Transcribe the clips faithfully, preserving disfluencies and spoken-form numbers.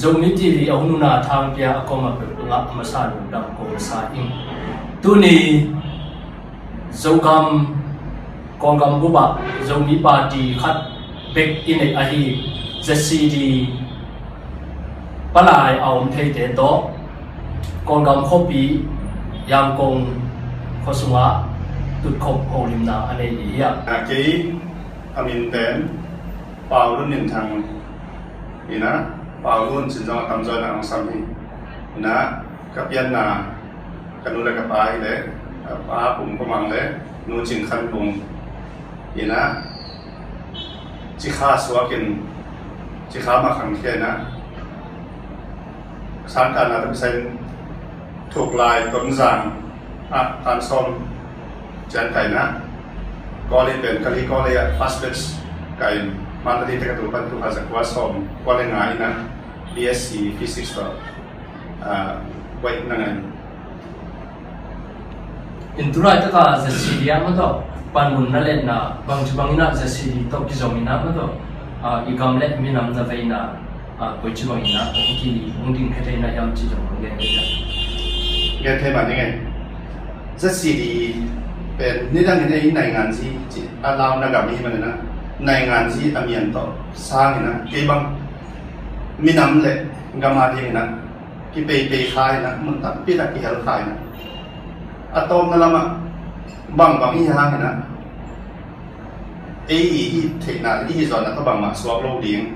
Zomi T V a hun hun a thangpia a kong a peuh tungah a masa lungdam kong sa ing. Tuni Zogam Kawnggam bup ah Zomi Party khat bek i neih ahi Z C D palai a om theite tawh Kawnggam khuapi Yangon khua sungah tutkhop holimna a nei i hi a. A kei a min pen Pau Lun Min Thang hi na, Pau Lun cih zong a tamzaw in a hong sam hi. Hi na, ka pianna ka nu le ka pa hi le, ka pa Pum Kua Mang le nu Cing Khan Bung hi na, Cikha suak in, Cikha mah khangkhia in a, sangkahna tawh kisai in Thuklai, Tonzang ah tan sawm ciang kai in a, college pen Kalay College ah first batch kai in, Mandalay te ka tu pan tul khat za kua sawm kua le nga in a, B S C Physics tawh, ah, buaina ngah in. In tulaitak a Z C D ah maw tawh panmun na letna bangci bangin ah Z C D tawh kizom in ah maw tawh, ah, i gam le minam na veina, ah, koici bangin ah hong ki, hong dingkhia thei na hiam cih zong hong gen thei hiam? Gen thei mah ning ei. Z C D pen nidangin ei nainganzi cih a launa gam i hih manin ah nainganzi a mian tawh sangin ah kei bang minam le gam a dingin ah kipeipei kha in ah, mun tampi tak kihel kha in ah, a tawpna lamah bangbang i hi hangin ah, ei i hih theihna, i hih zawnna tawh bangmah suak lo ding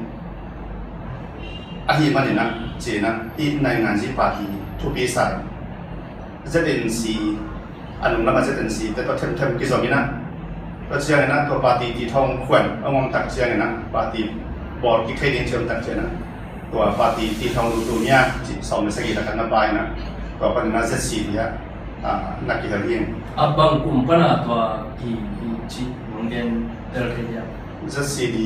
ahih manin ah, ci-in ah, hih nainganzi party thupi sa in Z N C, a nung lamah Z N C te tawh themthem kizom in ah, tua ciangin ah tua party tithawng khuan a om tak ciangin ah, party bawl kik thei ding ci om tak ciangin ah, tua party tithawng lutu mia cih sawm le sagih lakah na pai in ah, tua panin ah Z C D ah, ah, na kihel hi. A bang kum pan a tua i, i cih hong gen tel thei hiam? Z C D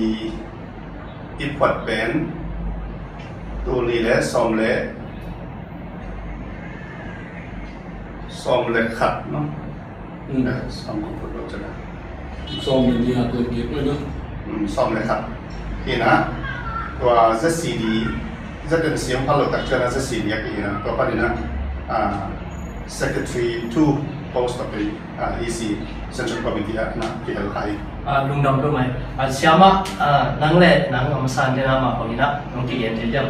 i phuat pen tul nih le sawm le sawm le khat, no? Mm. Eh, sawm khat phuat lo cina. Sawm le nih a tua kik lo, no? Mm, sawm le khat. Hi na, tua Z C D, Z N C hong phal lo tak ciangin Z C D a kihei na, tua panin ah, ah, Secretary two post a pei, ah, E C Central Committee ah na kihel kha hi. Ah, lungdam peuhmah. Ah, siamah, ah, nang le nang a masa in ah mah bangin ah nong kigen thei diam?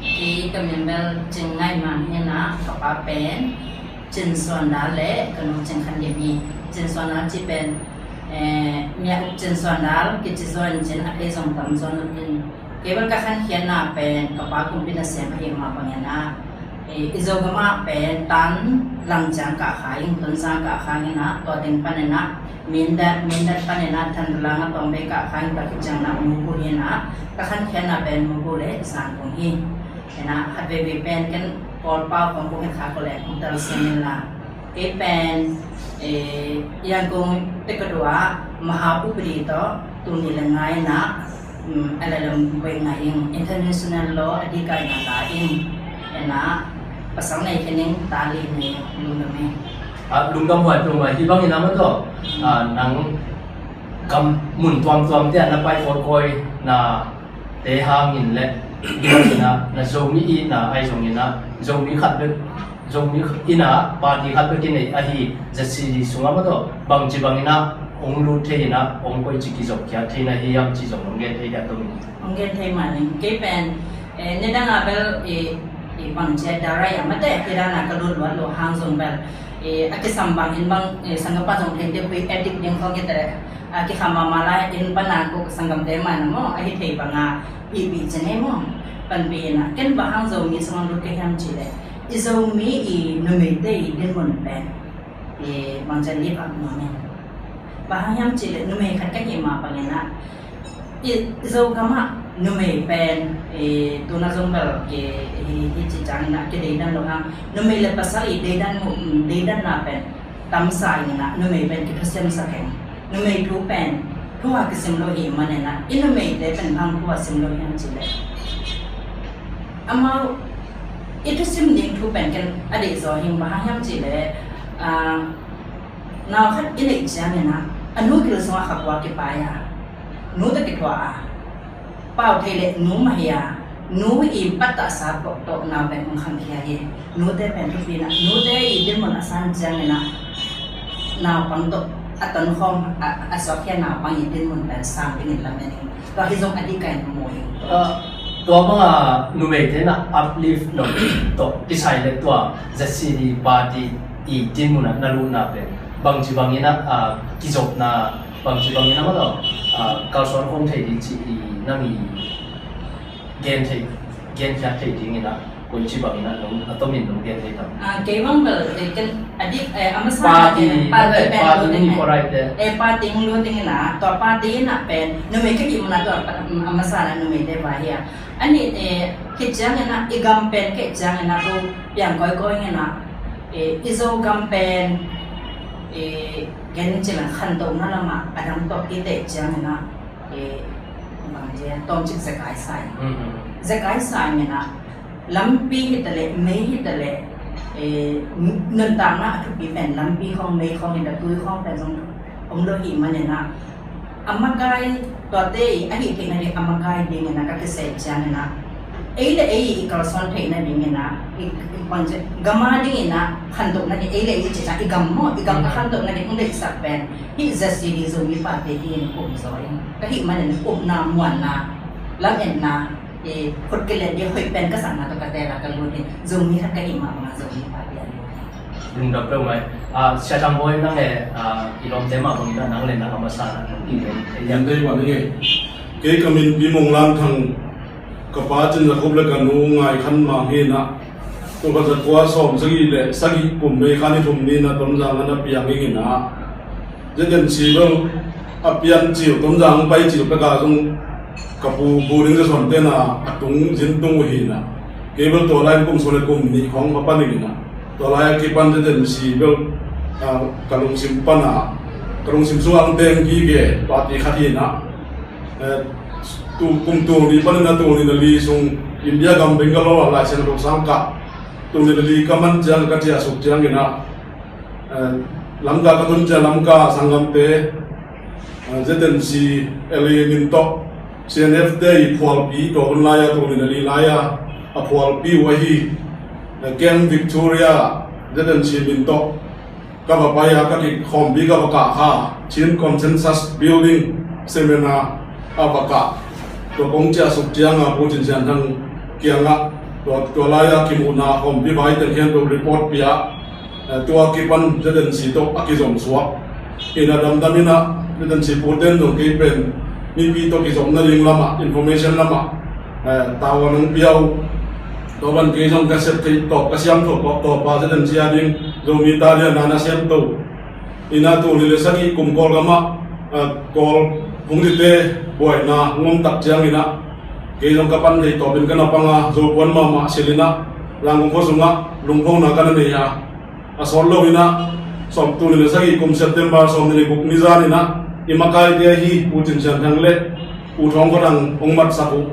Kei ka min bel Cing Ngai Mang hi na, ka pa pen Cin Suan Dal le ka nu Cing Khan Dim hi. Cin Suan Dal ci pen, eh, Mya Up Cin Suan Dal kici zaw in cin a thei zong tam zaw in. Kei bel ka khankhiatna pen ka pa kumpi nasem ahih mah bangin ah, eh, i Zogam ah pen Tan lang ciang kah kha ing, Tonzang kah kha ing in ah, tua teng panin ah Mindat, Mindat panin ah Thandalang a tawng bei kah kha ing, tua khit ciangin ah Mugu hi in ah, ka khankhiatna pen Mugu le Zangkong hi. Hi in ah, khat veivei pen ken Kawlpau khawng kong het kha ko leh hong telsiam in la. Kei pen, eh, Yangon te ka tu a, Maha Upadi tawh tul nih le nga in ah, um, L L M buai ngah ing, International Law a dikaina la ing, in ah, pasal nei khin ing, ta li nei ing, lungdam ing. Ah, lungdam huai peuhmah, hih bangin ah maw tawh, ah, nang gam mun tuamtuam te ah na pai kawikawi na te hangin le, i hangin ah, na Zomi itna ahi zongin ah, Zomi khat bek, Zomi itna party khat bek i neih ahi Z C D sungah maw tawh, bangci bangin ah hong lut thei in ah, hong koici kizopkhiat thei na hi hiam cih zong hong gen thei diam, Tomi? Hong gen thei mah ning. Kei pen, eh, nidang a bel, eh, eh, bangci a darai a mate, nidang a ka lut luat lo hang zong bel, eh, a kisam bangin bang, eh, sanggam pa zong thengte khui addict ding khawng hi te, a kikham mahmah lai in pan a kuk sanggamte mah na maw, a hi thei bang a, i pi cin ei maw, panpih in a, ken bang hang Zomi sungah lut ka hiam cih leh, i Zomi i numeite i dinmun pen, i bang ciang live up nuam in. Bang hang hiam cih leh, numei khat ka hih mah bangin a, i Zogam ah numei pen, i tuna zong bel, i, i, i ci ciangin a, kideidan lo hang, numei le pasal i deidan, deidanna pen, tamsa in a, numei pen kithusiamsak ing. Numei thu pen thu a kisim lo hi manin a, i numeite pen bang thu a sim lo hiam cih leh, amau i thusim ding thu pen ken a deih zaw hi ing, bang hang hiam cih leh, ah, nau khat i neih ciangin a, a nu gil sungah kha kua kipai a, nu tawh kithuah a, pau thei leh nu mah hi a, Nu i pattahsa pawh tawh nau pen hong khangkhia hi. Nute pen thupi na, nute i dinmun a san ciangin ah naupang tawh a tonkhawm a, a suakkhia naupang i dinmun pen sang dingin lamen ing. Tua hi zong a dih ka in mu ing. Tua banga numeite na uplift lo tawh kisai le tua Z C D party i dinmun ah na lutna pen bangci bangin ah, ah, kizopna bangci bangin ah maw tawh, ah, kalsuan khawm thei ding ci i nang i gen thei, genkhiat thei dingin ah koici bangin ah nong, a tomin nong gen thei tam? Ah, kei bang bel, eh, ken a dik, eh, a masa party, ken party pen party lo ni ding ko rai te. Eh, party hong lo dingin ah, tua party in ah pen numei ka hih mun ah tua a masa na numeite vai hi a. A nih, eh, khit ciangin ah i gam pen khit ciangin ah ko piang kawikawi in ah, eh, i Zogam pen, eh, gen cil ah khantohna lamah a dang tawh i teh ciangin ah, eh, bang dia tawmcik zekai sa ing. Mm, mm. Zekai sa ing in ah, lampi hi ta leh, mei hi ta leh, eh, nuntakna a thupi pen lampi khawng, mei khawng hi ta, tui khawng pen zong om lo hi manin ah, a makai tuate i a hih theihna ding a makai dingin ah ka kiseh ciangin ah, ei le ei i kalsuan theihna dingin ah, i, i bang ci, gam a dingin ah khantohna ding, ei le ei i ci ciang i gam maw, i gam ka khantohna ding hong deihsak pen hih Z C D Zomi party hi in um zaw ing. Ka hih manin upna, muanna, lametna, eh, khut kilet ding hoih pen ka sakna tawh ka teel a ka lut hi. Zomi khat ka hih mah bangin Zomi party a lut hi. Lungdam peuhmah. Ah, Sia Thang Bawi, nang e, ah, i lawmte mah bangin ah nang le nang a masa na nang i lawmte. Lawmte mah ning e. Kei ka min Pi Mong Lan Thang, ka pa Cin Za Khup le ka nu Ngai Khan Mang hi in ah, tul khat za kua sawm sagih le sagih kum May kha ni thum ni in ah Tonzang ah na piang ing in ah, Z N C bel a pian cil, Tonzang pai cil pek a zong ka pu, Pu Ding Za Suan te na a tung, zin tung uh hi in ah, kei bel tua lai in kum sawm le kum nih khawng ka pan ing in ah, tua lai a kipan Z N C bel, ah, ka lungsim pan a, ka lungsim sung ah hong teng gige party khat hi in ah, eh, tu, kum tul nih panin ah tul nih le li sung India gam Bangalore ah Lai Siangtho sang kah, tul nih le li ka man ciang ka ciah suk ciangin ah, eh, Lamka ka tun ciang Lamka sanggamte, eh, Z N C L A min tawh C N F te i phualpi, tua hun lai-a tul nih le li lai-a a phualpi uh ahi, eh, Camp Victoria Z N C min tawh ka va pai a, ka kikhawmpi ka va kah kha, Chin Consensus Building Seminar a va kah. Tua kong ciah suk ciang a Pu Cin Sian Thang kiangah tua, tua lai-a kimuhna khawmpi vai teng khempeuh report pia, eh, tua kipan Z N C tawh a kizom suak. Ina damdam ina Z N C puten zong kei pen mipi tawh kizopna ding lamah, information lamah, eh, tavuan hong pia uh. Tua ban kei zong ka sep theih tawp, ka siam tawp, tawp, tawp a Z N C a ding Zomi ta lian a na siam to. Ina tul nih le sagih kum Kawlgam ah, eh, Kawl phungdite buaina hong om tak ciangin ah, kei zong ka pan theih tawpin ka na pang a, Zopuan mahmah silh in ah, Rangkong khua sungah lungphona ka na nei a. A sawt lo in ah, sawm, tul nih le sagih kum September sawm nih le guk ni zan in ah, i makaite ahi Pu Cin Sian Thang le Pu Thawng Khua Thang hong matsak uh.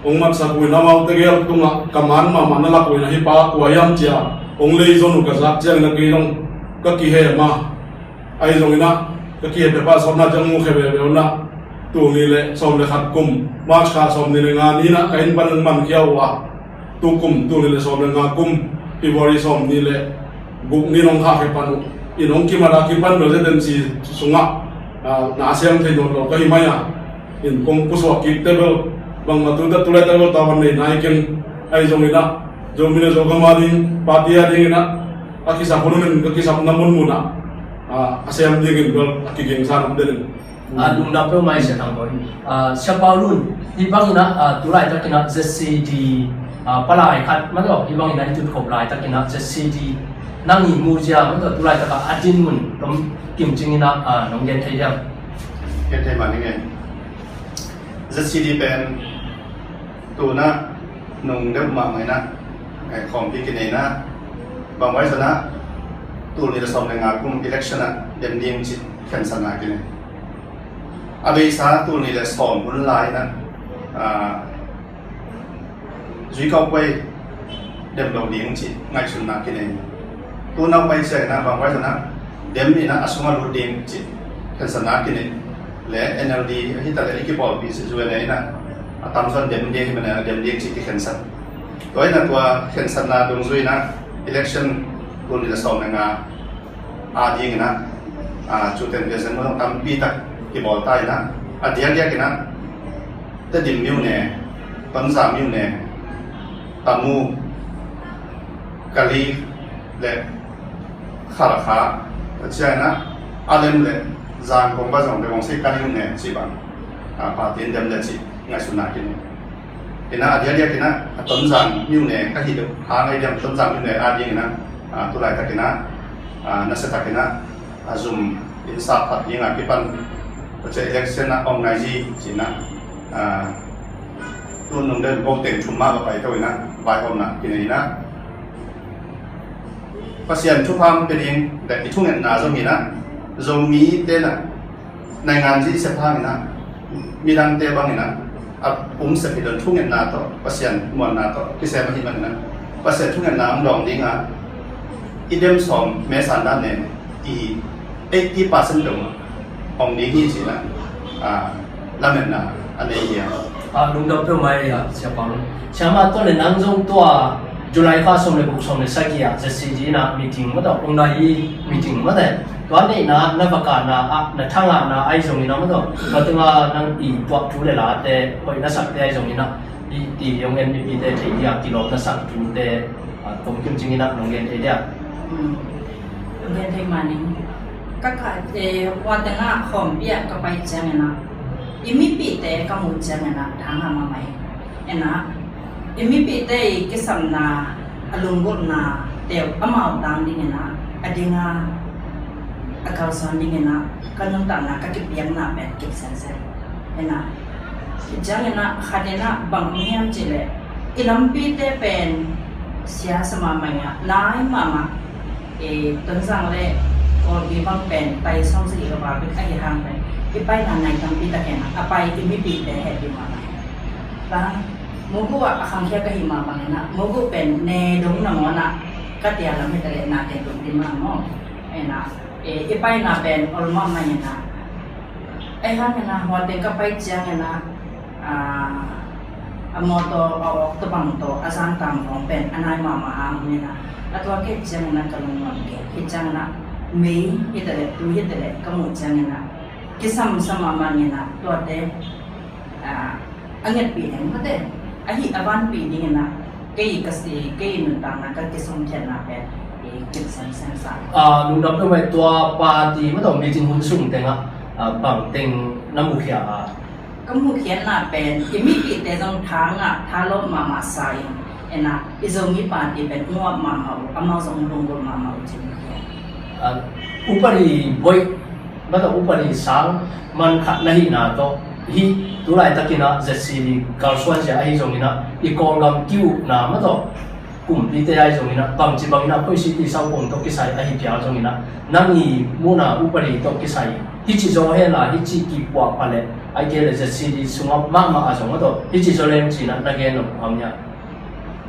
Hong matsak uh in amaute gel tungah ka man mahmah na lak uh in ah, hih pa kua hiam ci-a hong leizon uh ka zak ciangin ah kei zong ka kihem a. Ahi zongin ah ka kihem peuhpeuh a sawtna ciang mu khe veve uh in ah, tul nih le sawm le khat kum March kha sawm nih le nga ni in ah ka inn pan hong mankhia uh a, tu kum tul nih le sawm le nga kum February sawm nih le guk ni in hong khahkhia pan uh. In hong kimat a kipan bel Z N C sungah, ah, na siam thei nawn lo ka hi mai a. In kong pusuak kik te bel bangmah tu ta tu lai ta bel tavuan nei nai keng. Ahi zongin ah Zomi le Zogam a ding, party a dingin ah a kisap hun hun in ka kisapna munmun ah, ah, a siam dingin bel a kigingsa nam den in. Ah, lungdam peuhmah hi Sia Thang Bawi. Ah, Sia Pau Lun, hih bangin ah, ah, tu laitakin ah Z C D, ah, palai khat, maw, hih bangin ah i tutkhop laitakin ah Z C D nang i muzia, maw, tu laitak ah a dinmun tom kimcing in ah, ah, nong gen thei diam? Gen thei mah ning e. Z C D pen tu in ah nung deuh mahmah in ah, eh, khawmpi kinei in ah, bang vai zong ah tul nih le sawm le nga kum election ah dem ding cih khensatna kinei. A beisa tul nih le sawm hun lai in ah, ah, zuikau kuai dem lo ding cih ngaihsutna kinei. Tu in ah pai ciangin ah bang vai zong ah dem in ah a sungah lut ding cih khensatna kinei. Le N L D hi ta le i kipawlpi cih U N A in ah A tamzaw in dem ding hi manin a dem ding cih kikhensat. Tua in a tua khensatna dungzui in a election tul nih le sawm le nga a ding in a, a, cuten piazen mun tampi tak kibawl ta in a, a diakdiak in a Tedim myone, Tonzang myone, Tamu, Kali le Khalkha, tua ciang in a, a lem le Zangkong bang zong le Wong Sei Kali myone cih bang, a, party in dem le cih ngaihsutna kine. In a, a diakdiak in a, a Tonzang myone ka hih deuh hang ei diam, Tonzang myone a ding in a, a, tulaitak in a, a, nasia tak in a, a zum in sa phat ding a kipan, tua ciang election a organize ci in a, a, tu nung den ko teng thum mah va pai to in a, vaihawmna kine in a, Pasian thupha pia ding le i thungetna zong in a, Zomite in a, naingan zih sep hang in a, midangte bang in a, a pum sep hi lo in thungetna tawh, Pasian muanna tawh kisem ahih manin a, Pasian thungetna hong dawng ding a, i dem sawm me san dan nen i eighty percent dong hong ding hi ci in a, a, lametna a nei hi a. A, lungdam peuhmah ei a, Sia Pau. Siamah, tua leh nang zong tua July kha sawm le guk, sawm le sagih ah Z C D in a meeting maw tawh, hong nai hi, meeting maw tawh. Tua neihna, na va kahna ah, na thangahna ahi zongin a maw tawh, tua tungah nang i tuah thu le late hoih na sakte ahi zongin a, i ti hong en mipite thei ding a kilawm na sak thute, a, tom kim cingin a nong gen thei dia? Hmm. Gen thei manin. Ka ka, eh, hua tengah khawmpi ah ka pai ciangin a, i mipite ka muh ciangin a, thangah mahmah hi. In a, i mipite i kisamna, a lunggulhna teuh amau tang dingin a, a ding a, a kalsuan dingin a, ka nuntakna, ka kipiakna pen kip semsem. In a, ciangin a, khat in a bang hiam cih leh, i lampite pen siasa mahmah in a, nai mahmah, eh, Tonzang le Kawlpi bang pen tai sawm sagih ka val bek ahih hang pen, i paina nai tampi tak in a, a pai i mipite happy mahmah. Bang, Mugu ah a khangkhia ka hih mah bangin a, Mugu pen ne dong nangawn a, ka tia lam hi ta leh na teng dong ding mah maw. In a, eh, i paina pen ol mahmah in a. Ahih hangin a, hua teng ka pai ciangin a, ah, a mawtaw, a awk tawh bang tawh, a zan tang khawng pen a nai mahmah hang in a, a tua kei ciangin a ka lungnuam kei. Hih ciangin a, mei hi ta leh, tui hi ta leh, ka muh ciangin a, kisam sa mahmah in a, tuate, ah, a ngetpih ding mate, ahi a vanpih dingin a, kei ka si, kei nuntakna ka kisumkhiatna pen, eh, kip semsem sa. A, lungdam peuhmah ei, tua party maw tawh meeting hun sung tengah, a, bang teng na mukhia a? Ka muhkhiatna pen, i mipite zong thangah, thalawp mahmah sa in, in a, i Zomi party pen nguap mahmah uh, amau zong lunggulh mahmah uh ci mukhia. A, upadi boih maw tawh, upadi sang man khat na hihna tawh, hih tulaitakin a Z C D kalsuanzia ahi zongin a, i Kawlgam ki-ukna maw tawh, kumpite ahi zongin a, bangci bangin a, koi city saupom tawh kisai ahi phial zongin a, nang i muhna upadi tawh kisai, hih ci zaw hen la, hih ci kipuahpha leh, ahih kei leh Z C D sungah mahmah a zong maw tawh, hih ci zaw leng ci-in a, na gen lo om hia?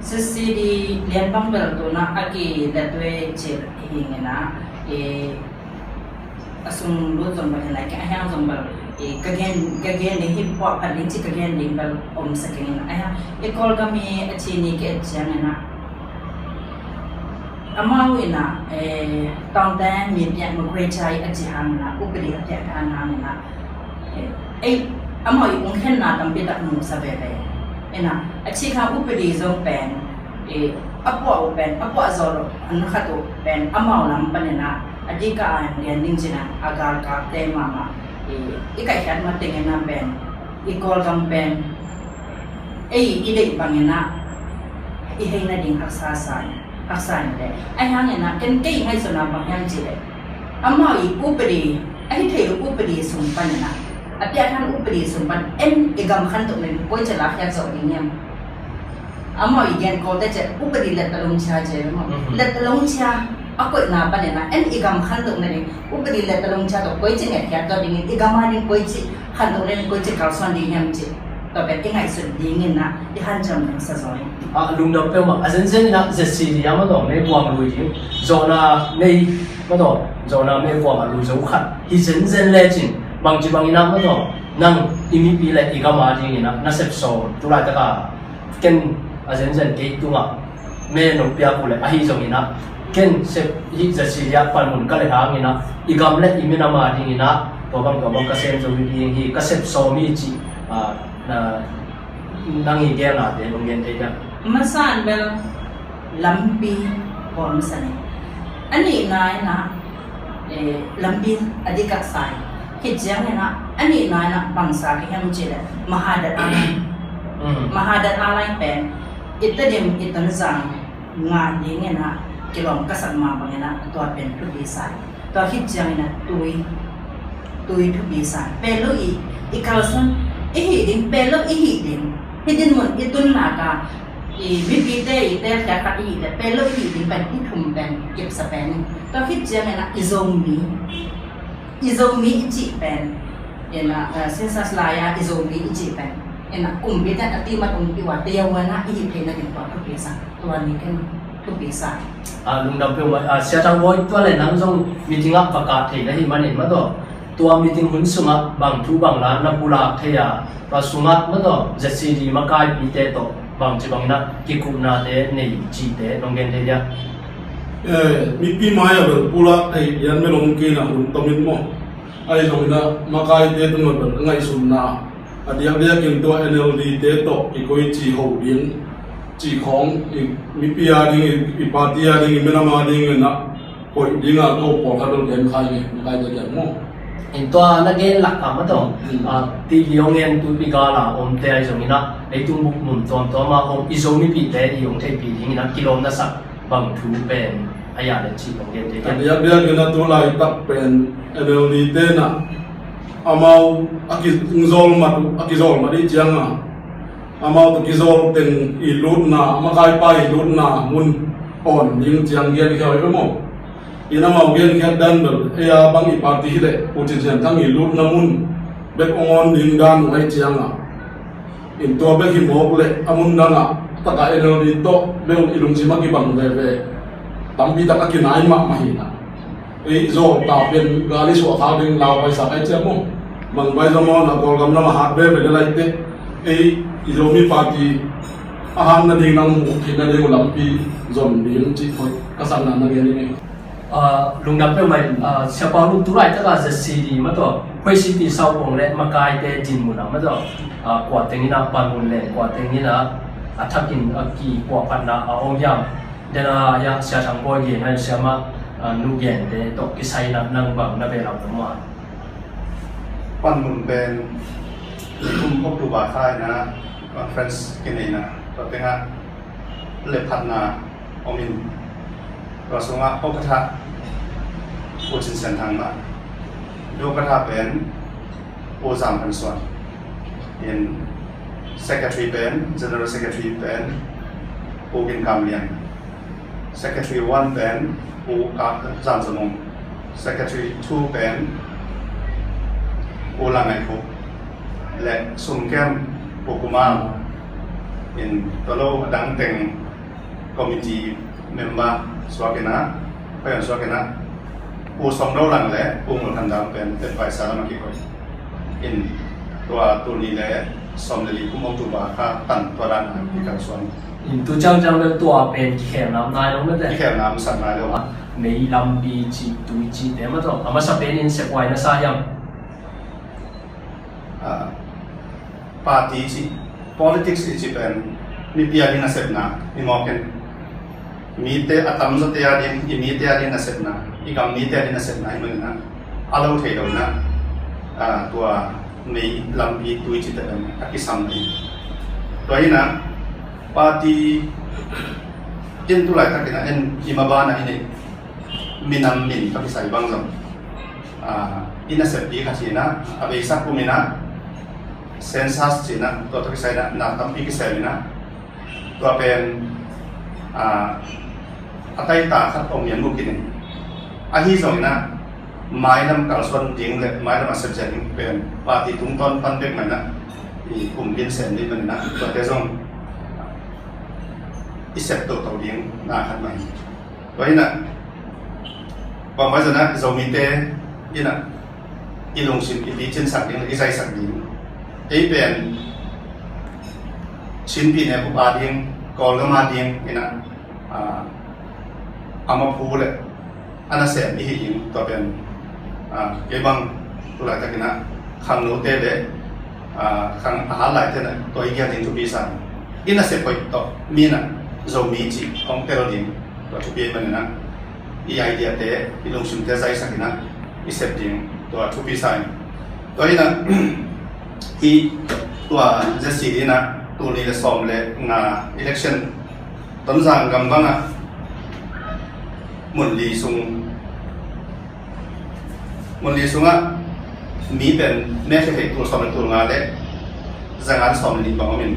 Z C D lian bang bel tu-in a, a kilet uh hi ci hi ing in a, i a sung lut zong bel hi lai kei, a hiang zong bel, i ka gen, ka gen ding hi puah phat ding ci ka gen ding bel om sa keng in a, a hiang i Kawlgam i a ci ni ki et ciangin a, amau in a, eh, tawnte mi piak ma kuai cai a ci hang in a, upadi a piak hang hang in a, eh, ei, amau i ung khenna tampi tak mu sa veve in a, a ci kha upadi zong pen, eh, a puah uh pen, a puah zaw lo, an khat uh pen, amau lam pan in a, a dika a lian ding cin a, a galkapte mahmah, i, i kaihkhiat matengin a pen, i Kawlgam pen, ei, i deih bangin a, i hei nading haksa sa in, haksa in le. Ahi hangin a, ken kei ngaihsutna bang hiam cih leh, amau i upadi, a hi thei lo upadi sung panin a, a piakkhiat upadi sung pan, en i gam khantoh nading, koi ci lakkhiat zawh ding hiam? Amau i gen kawlte cih, upadi let ta lungcia cih maw. Mhm. Let ta lungcia, a koihna panin a, en i gam khantoh nading, upadi let ta lungcia tawh, koi ci ngetkhiat tawh dingin, i gam a ding koi ci khantoh nading, koi ci kalsuan ding hiam cih. Tua pen i ngaihsut dingin a, i hanciam ding sa zaw in. A, lungdam peuhmah, a zenzen in a, Z C D a maw tawh, meikuang lui ding. Zawhna mei, maw tawh, zawhna meikuang a lui zo khat. Hi zenzen lecin, bangci bangin a maw tawh, Nang i mipi le i gam a dingin ah na sep sawm, tu laitaka ken a zenzen kei tungah me nong piak uh le ahi zongin ah ken sep hih zaci liah panmun ka le hangin ah i gam le i minam a dingin ah tua bang tua bang ka sem zo hi ding hi, ka sep sawm hi cih, ah, na, nang i gelnate nong gen thei diam? Masa in bel lampi bawl masa ni. A nihna in ah, eh, lampi a dikak sa hi. Hih ciangin ah a nihna in ah bangsa ka hiam cih leh Mahadat Airline. Mm. Mahadat Airline pen i Tedim i Tonzang ngah dingin ah kilawm ka sak mah bangin ah tua pen thupi sa hi. Tua khit ciangin ah tui, tui thupi sa. Pello i, i kalsuan i hih ding, pello i hih ding. Hih dinmun i tun nak a, i mipite i telkhia khat i hih leh pello i hih ding pen i thum pen kipsa pen. Tua khit ciangin ah i Zomi, i Zomi i cih pen, in ah, eh, census lai-a i Zomi i cih pen, in ah kumpite a timat ung piwa te yawana i hih theihna ding tua thupi sa. Tua ni ken thupi sa. Ah, lungdam peuhmah, ah, Sia Thang Bawi, tua le nang zong meeting ah va kah thei na hih manin mah tawh, tua meeting hun sungah bang thu bang la na pulak thei a, tua sungah mah tawh Z C D makaipite tawh bangci bangin ah kikupnate nei cihte nong gen thei diam? Eh, mipi mai-ah bel pulak thei pian bel om kei in ah hun tom in maw. Ahi zongin ah makaite tungah bel ka ngaihsutna a diakdiakin tua N L D te tawh kikoih cih ho ding, cih khawng i mipi a ding, i, i party a ding, i minam a dingin ah koih dingah ko pawlkhat bel gen kha ing e, makaite kiang maw. In tua na gen lak a mah tawh, mm, ah, T V hong en tuipi gal a omte ahi zongin ah leitung bup mun tuamtuam ah hong i Zo mipite i hong theihpih dingin ah kilawm na sak bang thu pen a ya le cih hong gen thei diam? A diakdiakin ah tu laitak pen N L D te in ah amau a kizawlmat uh, a kizawlmat ih ciang a, amau tawh kizawl teng i lutna, a makaipa i lutna mun awn ding ciang gen khia uh hi maw. In amau gen khiat dan bel ei a bang i party hi leh U Cin Sian Thang i lutna mun bek hong awn ding dan uh ahih ciang a, in tua bek hi mawk leh a mun dangah takah N L D tawh bel i lungsim a kibang veve, tampi tak a kinai mahmah hi na. Ei zawlta pen gal i suah khak ding lau paisak ai ciam maw. Bang bai zong maw na Kawlgam lam a hat veve le laite, ei i Zomi party a hat nading nang muh theihna ding uh lampi zon ding cih hoih ka sakna na gen ing e. Ah, lungdam peuhmah in, ah, Sia Pau Lun, tu laitak a Z C D mah tawh Khuaisiti Saupong le makaite dinmun ah mah tawh, ah, kua teng in ah panmun le kua teng in ah a thakin a kipuahphatna a om hiam? Den a ya Sia Thang Bawi gen a, Sia mah, ah, nu gente tawh kisai in ah nang bang na behlap na maw? Panmun pen kum October kha in ah conference kinei in ah tua teng ah lephatna om in, tua sungah Ukatha U Cin Sian Thang mah, Ukatha pen U Zam Phan Suan in, secretary pen, general secretary pen U Gin Kam Lian, secretary one pen U Ka Zam Za Mung, secretary two pen U Lang Ngai Khup, le sumkem U Kumar in, tua lo a dang teng committee member suak in ah, payon suak in ah, U Sawm Do Lang le U Ngul Khan Dam pen advisor lam a kikoih in, tua tul nih le sawm le li kum October kha tan tua dan a kikalsuan. In tu ciangciang bel tua pen kikhelna om nai lo mete? Kikhelna om sak nai lo. Mei, lampi cih, tui cihte mah tawh a masa pen in sephuai na sa hiam? Ah, party cih, politics i cih pen mipi a ding nasepna i mawk in, mite a tamzawte a ding, i mite a ding nasepna, i gam mite a ding nasepna hi manin ah a lo thei lo in ah, ah, tua mei, lampi, tui cihte pen a kisam hi. Tua hi in ah party in tu laitakin ah en i maban ah i neih minam min tawh kisai bang zong, ah, i naseppi khat hi in ah, a beisa kum in ah census ci in ah, tua tawh kisai in ah na tampi kisem in ah, tua pen, ah, a taita khat om hian mu kinin. Ahi zongin ah mailam kalsuan ding le mailam a sepzia ding pen party tungtawn pan bek mah in ah i kumpin sem ding mah in ah, tuate zong i sep toto ding na khat mah hi. Tua hi in ah, bangmah zong ah Zomite in ah i lungsim i picinsak ding le i zaisak ding. Ei pen Chin pi ne bup a ding, Kawlgam a ding ina, ah, a maphu le a nasem i hi ding, tua pen, ah, kei bang tu laitak ina khangnote le, ah, khang a hat laite na tua i giat ding thupi sa. I nasep hoih tawh mi na Zomi ci hong tel ding, tua thupi a i man ina i idea te, i lungsim te zaisak ina i sep ding, tua thupi sa in. Tua ina i tua Z C D ina tul nih le sawm le nga election Tonzang gam bangah mun li sung, mun li sungah mi pen me khe thei tul sawm le tul nga le za nga le sawm le nih bang om in,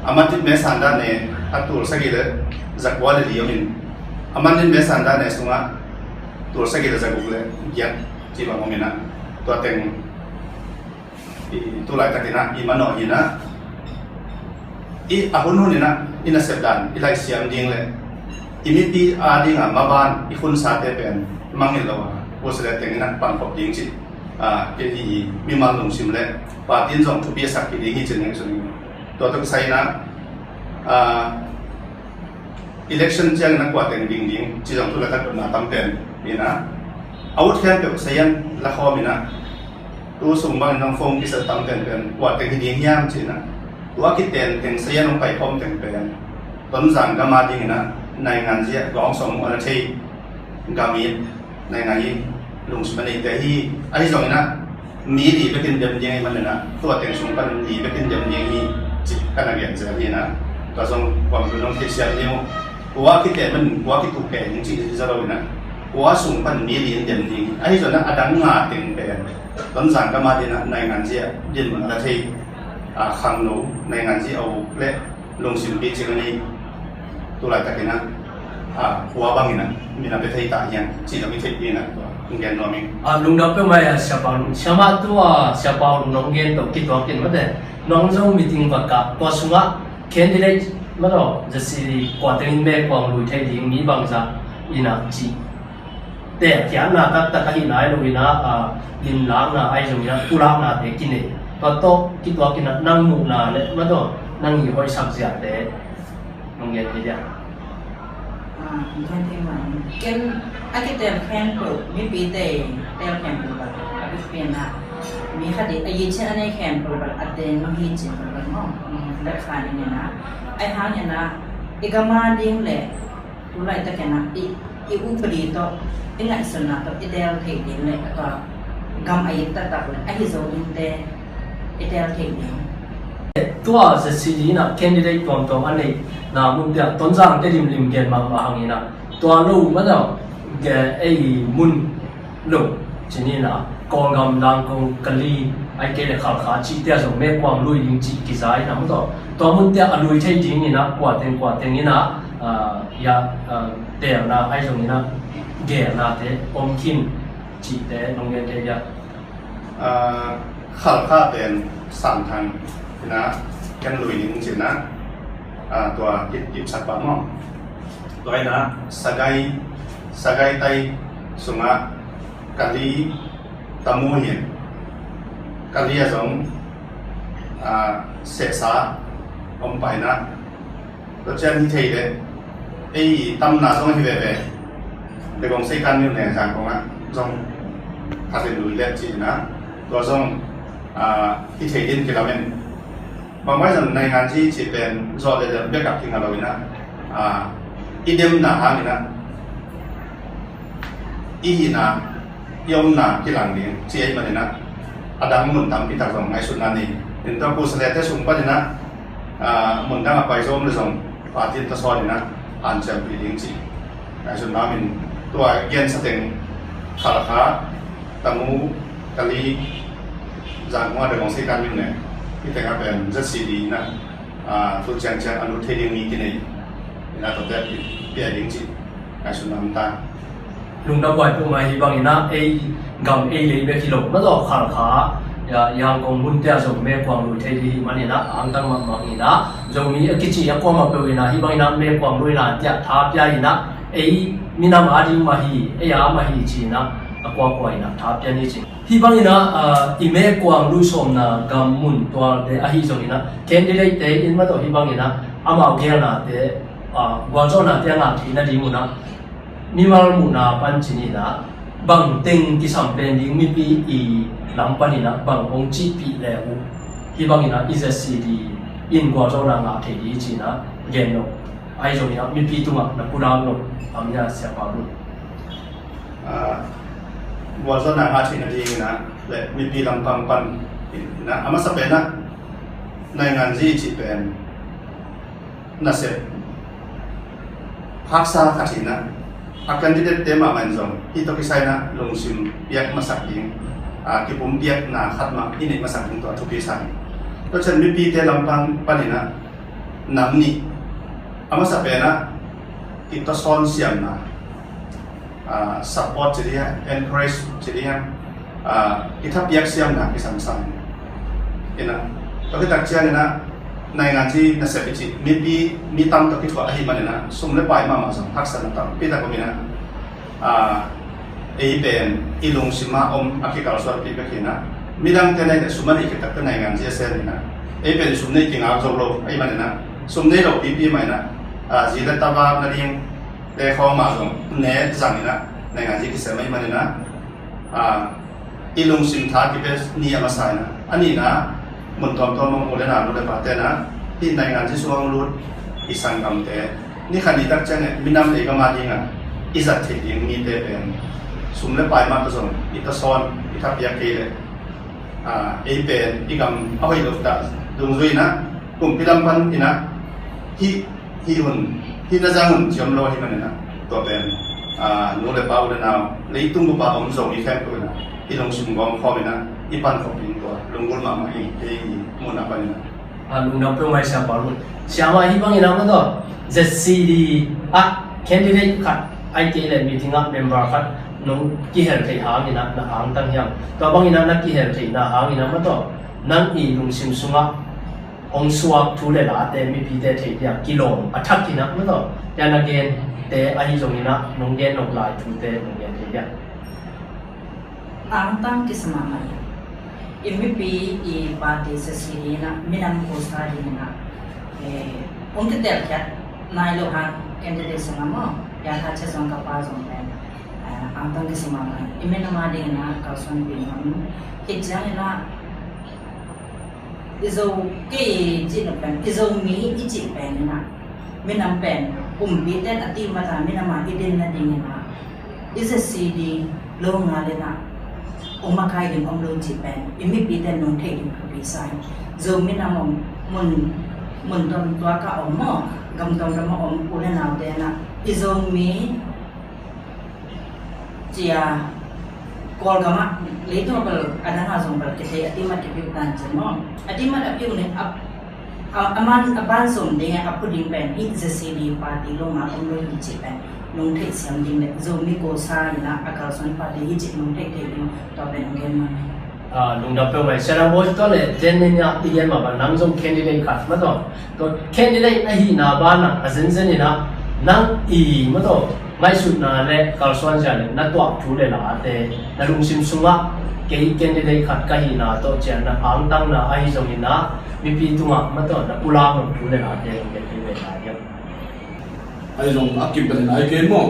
a man dit me san dan ne a tul sagih le za kua le li om in, a man dit me san dan ne sungah tul sagih le za guk le giat ci bang om ina, tua teng i tu laitak ina i manawh ina, i a hunhun ina i nasep dan i laisiam ding le i mipi a dinga maban i khunsate pen mangngilh lo a, puasile teng ina pangkhop ding ci, ah, kei i mimal lungsim le party in zong thupi a sak kik ding hi ci ning sung. Tua tuk sa ina, ah, election ciangin a kua teng ding ding ci zong tu laitak dotna tam pen ina, a ut khempeuh sayan la khawm ina, tu sung bangin nong phone kisel tam pen pen kua teng hi ding hiam ci ina, tua kiten teng sayan nong pai khawm teng pen Tonzang gam a ding ina nainganzi ah gawng sawm uh a la thei gam it naingan i lungsim a neite hi. Ahi zong ina mi li bekin dem ding i man ina, tua teng sung pan mi bekin dem ding hi ci ka na gen zel hi ina. Tua zong kuam tu nong theisiam ding uh, kua kite man kua kituk ke ding ci za lo ina, kua sung pan mi li in dem ding hi. Ahi zong ina a dang nga teng pen Tonzang gam a ding ina nainganzi ah din mun a la thei, a, khangno nainganzi a uk le lungsim picing a nei tu laitak ina, a, kua bang ina mi na pia thei ta hiam ci na mi theih ina tua hong gen nuam ing. A, lungdam peuhmah a Sia Pau Lun, Sia mah tua Sia Pau Lun nong gen tawh kituak in mate, nong Zo meeting va kah tua sungah candidate mate, Z C D kua teng in me kuang lui thei ding mi bangzah ina ci. Te khiatna taktak ahi nai lo ina, a, limlakna ahi zong ina pulaknate kinei. Tua tawh kituak ina nang muhna le mate nang i hoihsak ziate nong gen hi dia. Ah, gen thei mai. Ken a kitel khempeuh mipite tel khempeuh bel a biakpiakna mi khat i a yicin a nei khempeuh bel a teng mah hi cin bel maw. Bek kha ning ina, ahi hang ina i gam a ding le tu laitak ina i, i upadi tawh i ngaihsutna tawh i del theih ding le tua gam a it taktak le ahi zo dingte i del theih ding. Tua Z C D ina candidate tuamtuam a neihna munte ah Tonzang te limlim gen mahmah hang ina, tua lo mate, ei mun lo cih ina, Kawlgam, Langkong, Kali, ahih kei le Khalkha cihte ah zong me kuang lui ding cih kiza ina maw, tua munte ah a lui thei ding ina kua teng kua teng ina, ah, ya, ah, telna ahi zong ina gelnate om khin cihte nong gen kei dia. Ah, Khalkha pen Santhang ina ken lui ding ci ina, ah, tua kip, kipsak pah maw. Tua ina Sagai, Sagai tai sungah Kali, Tamu hi in, Kali ah zong, ah, Sehsa om pah ina, tua ciang hi thei le ei tamna zong hi veve. Dagong Seikan Myone Zangkong ah zong khat in lui le ci ina, tua zong, ah, hi thei din kilamen. Bangmah zong nainganzi cih pen zawh leh leh bek ah kinga lo ina, ah, i demna hang ina i hihna i omna kilang ding ci ahih man ina, a dang mun tampi tak zong ngaihsutna nei. Tua Pu Sale te sung pan ina, ah, mun dang a pai zo om le zong party in tawsawn ina hanciampih ding ci ngaihsutna om in, tua gensa teng Khalkha, Tamu, Kali, Zangkong a Dagong Seikan Myone, hih tengah pen Z C D ina, ah, tu ciangciang a lut thei ding mi kinei ina, tuate pia ding ci ngaihsutna om ta. Lungdam huai peuhmah hi bang ina, ei gam ei lei bek hi lo, mah zaw Khalkha, ya, Yangon munte ah zong me kuang lui thei ding hi man ina, a angtang mahmah ina, Zomi a kici a kuamah peuh ina, hi bang ina me kuang lui lai tiah tha pia ina, ei minam a ding mah hi, ei a mah hi ci ina, A kuakua in ah tha pia ni ci. Hih bangin ah, ah, i mekuang luisawmna gam mun tualte ahi zongin ah, candidate-te in mah tawh hih bangin ah amau geelnate, ah, gualzawhnate a ngah theih nading un ah mimal muhna pan ci ni in ah, bang teng kisam pen ding, mipi i lam panin ah bang hong cihpih le uh, hih bangin ah i Z C D in gualzawhna ngah thei ding ci in ah gen lo. Ahi zongin ah mipi tungah na pulak lo, a mia siapa bul. Ah, gualzawhna ngah theih nadingin ah le mipi lampang pan in ah, a masa pen ah nainganzi cih pen nasep haksa khat hi in ah, a candidate-te mahmah in zong hih tawh kisai in ah lungsim piak masak ding, ah, kipumpiakna khat mah i neih masak ding tua thupi sa hi. Tua ciang mipite lampang panin ah nam nih, a masa pen ah i tawsawn siamna, ah, support ci ding hiam, encourage ci ding hiam, ah, i thapiak siamna kisam sa hi in ah, tua khit tak ciangin ah nainganzi nasep i cih mipi, mi tam tawh kithuah ahih manin ah sum le pai mahmah zong haksatna tampi tak om in ah, ah, ei pen i lungsim ah om a kikalsuanpih bek hi in ah, midangte na hih leh sum a neih khit tak teh nainganzi a sem hi in ah, ei pen sum neih kingak zo lo ahih manin ah, sum nei lo pipi mah in ah, ah, zi le ta vak nading te khawng mah zong ne zang in ah nainganzi kisem ahih manin ah, ah, i lungsim tha kipia ni a masa in ah, a nihna mun tuamtuam ah u le nau, nu le pate in ah, hih nainganzi sungah hong lut i sanggamte ni khat ni tak ciangin minam le i gam adingin i zat theih ding mite pen sum le pai mah tawh zong i tawsawn, i thapiak kei leh, ah, ei pen i gam a hoih loh tak dungzui in ah, kumpi lam pan in ah, hih hih hun, hih na zang hun ci om lo ahih manin ah, tua pen, ah, nu le pa, u le nau, leitung bup ah om Zomi khempeuh in ah i lungsim gawm khawm in ah i pan khop ding tua lunggulh mahmah hi, kei i muhna panin ah. Ah, lungdam peuhmah, Siapa Lun. Siapa, hih bangin ah mah tawh Z C D ah candidate khat, ahih kei leh meeting ah member khat nong kihel theih hangin ah na angtang hiam? Tua bangin ah na kihel theihna hangin ah mah tawh nang i lungsim sungah hong suak thu le late mipite theih dingin kilawm a thak in ah mah tawh, tua na gente ahi zongin ah nong gen nop lai thute nong gen thei ding. Angtang kisa mahmah hi. I mipi i party Z C D in ah minam kusa dingin ah, eh, hong kitelkhiat nai lo hang candidate sungah maw, ya tha cia zong ka pa zong pen, eh, angtang kisa mahmah hi. I minam adingin ah kalsuanpih nuam. Hih ciangin ah i Zo, kei i cih nop pen, i Zomi i cih pen in ah, minam pen kumpite in a timmat a minam ah i din nadingin ah, i Z C D lo ngal in ah hong makai ding om lo cih pen i mipite in nong theih ding thupi sa hi. Zo minam om mun, mun tuamtuam ah om maw, gam tuamtuam ah om u le naute in ah, i Zomi cia Kawlgam ah, leitung ah bel a dang ah zong bel kithei a timmat kipia uh tan cin maw? A timmat a pia uh ning a, a, a man a ban sawm ding a phu ding pen hih Z C D party lo ngal om lo hi cih pen nong theihsiam ding le, Zomi kusa in ah a kalsuan party hi cih nong theih theih ding, tua pen nong gen mah. Ah, lungdam peuhmah. Sia Dang Bawi, tua leh zen nen ah i gen mah bang nang zong candidate khat mah tawh, tua candidate ahihna banah a zenzen in ah nang i mah tawh ngaihsutna le kalsuanzia le na tuah thu le late, na lungsim sungah kei candidate khat ka hihna tawh ciang na angtangna ahi zongin ah mipi tungah mah tawh na pulak nop thu le late hong gen thei ve lai hiam? Ahi zong a kip bel in ai kei maw?